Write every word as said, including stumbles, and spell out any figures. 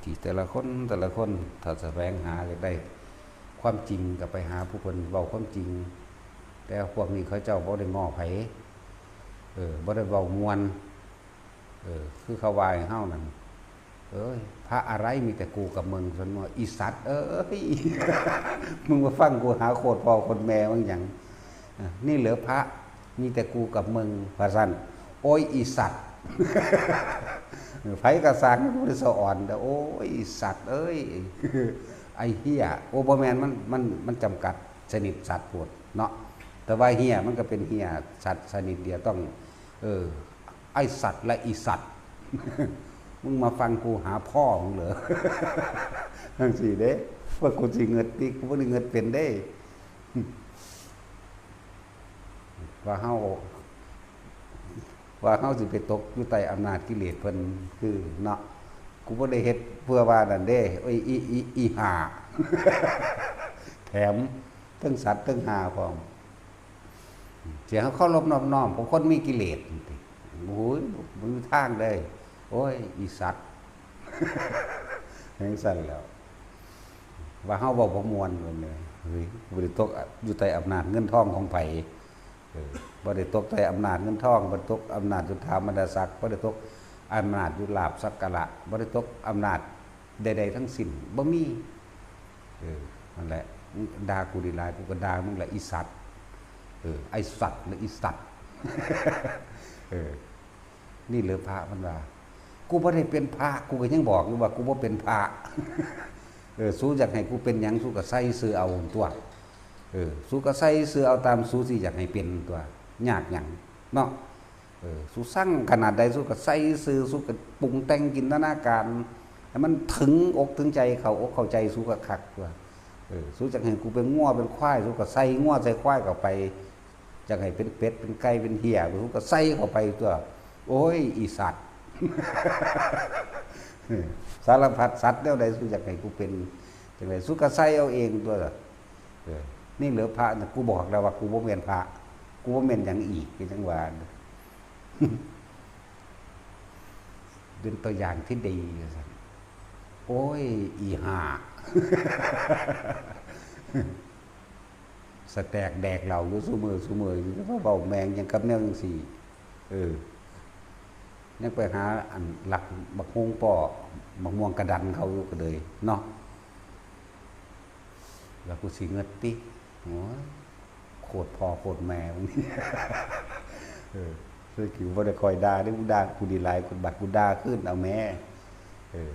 ที่แต่ละคนแต่ละคนถ้าแสวงหาอยากได้ความจริงก็ไปหาผู้เพิ่นเว้าความจริง แต่พวกนี้เขาเจ้าบ่ได้ง้อไผ เออ บ่ได้เว้าม่วน เออ คือเขาว่าให้เฮานั่น เอ้ย พระอะไรมีแต่กูกับมึง ซั่นว่า อีสัตว์เอ้ย มึงมาฟังกูหาโคตรพ่อโคตรแม่มึงหยัง อ่ะ นี่เหรอพระ มีแต่กูกับมึง ว่าซั่น โอ้ย อีสัตว์ ไผกะซ่าง กูบ่ได้สะออนเด้อ โอ้ย อีสัตว์เอ้ย ไอ้เหี้ย โอ้ บ่แม่น มัน มัน มันจำกัดชนิดสัตว์โพดเนาะ แต่ว่าเหี้ยมันก็เป็นเหี้ยสัตว์ชนิดเดียว ต้อง เออ ไอ้สัตว์และอีสัตว์ มึงมาฟังกูหาพ่อมึงเหรอ จั่งซี้เด้ ว่ากูสิเงิดติ กูบ่ได้เงิดเป็นเด้ ว่าเฮา ว่าเฮาสิไปตกอยู่ใต้อำนาจกิเลสเพิ่น คือเนาะ กูบ่ได้เฮ็ดเพื่อว่านั่นเด้ โอ้ย อี อี อีห่า แถมเทิงสัตว์เทิงห่าพร้อม สิเฮาเคารพนอบน้อมกับคนมีกิเลส โอ้ย บ่มีทางเลย โอ้ย อีสัตว์ จั่งซั้นแหล้ว ว่าเฮาเว้าบ่ม่วนเพิ่นเลย เฮ้ย บ่ได้ตกอยู่ใต้อำนาจเงินทองของไผ เออ บ่ได้ตกใต้อำนาจเงินทอง บ่ได้ตกอำนาจยศถาบรรดาศักดิ์ บ่ได้ตกอำนาจยศลาภสักการะ บ่ได้ตกอำนาจใดๆทั้งสิ้น บ่มี เออ นั่นแหละ มึงด่ากูดีหลาย กูก็ด่ามึงแหละ อีสัตว์ เออ ไอ้สัตว์หรืออีสัตว์ เออ นี่เหรอพระ มันว่า กูบ่ได้เป็นพระ กูก็ยังบอกอยู่ว่ากูบ่เป็นพระ เออ สูอยากให้กูเป็นหยัง สูก็ใส่ซื่อเอาตั๊ว เออ สูก็ใส่ซื่อเอาตามสูสิอยากให้เป็นตั๊ว ยากหยังเนาะ เออ สูซังขนาดใด สูก็ใส่ซื่อ สูก็ปรุงแต่งจินตนาการ ให้มันถึงอกถึงใจ เข้าอกเข้าใจสูคักๆตั๊ว เออ สูอยากให้กูเป็นงัวเป็นควาย สูก็ใส่งัวใส่ควายเข้าไป อยากให้เป็นเป็ดเป็นไก่เป็นเหี่ย สูก็ใส่เข้าไปตั๊ว โอ้ย อีสัตว์ สารพัดสัตว์แนวใด สูอยากให้กูเป็นจั่งใด สูก็ใส่เอาเองตั๊ว เออ นี่เหรอพระ กูบอกแล้วว่ากูบ่แม่นพระ กูบ่แม่นหยังอีก คือจั่งว่า เป็นตัวอย่างที่ดี โอ้ย อีห่า สแตกแดกเหล้าอยู่ซุมื้อซุมื้อ เว้าแม่งหยังกับแนวจั่งซี้ เออ ยังไปหาอันลักบักฮุ่งป้อ บักม่วงกะดันเขาอยู่ก็เลยเนาะ แล้วกูสิเงิดติ โอ้ย โคตรพ่อโคตรแม่มึง เออ คือกูบ่ได้คอยด่าเด้ มึงด่ากูดีหลาย กูบัดกูด่าคืนเอาแม่ เออ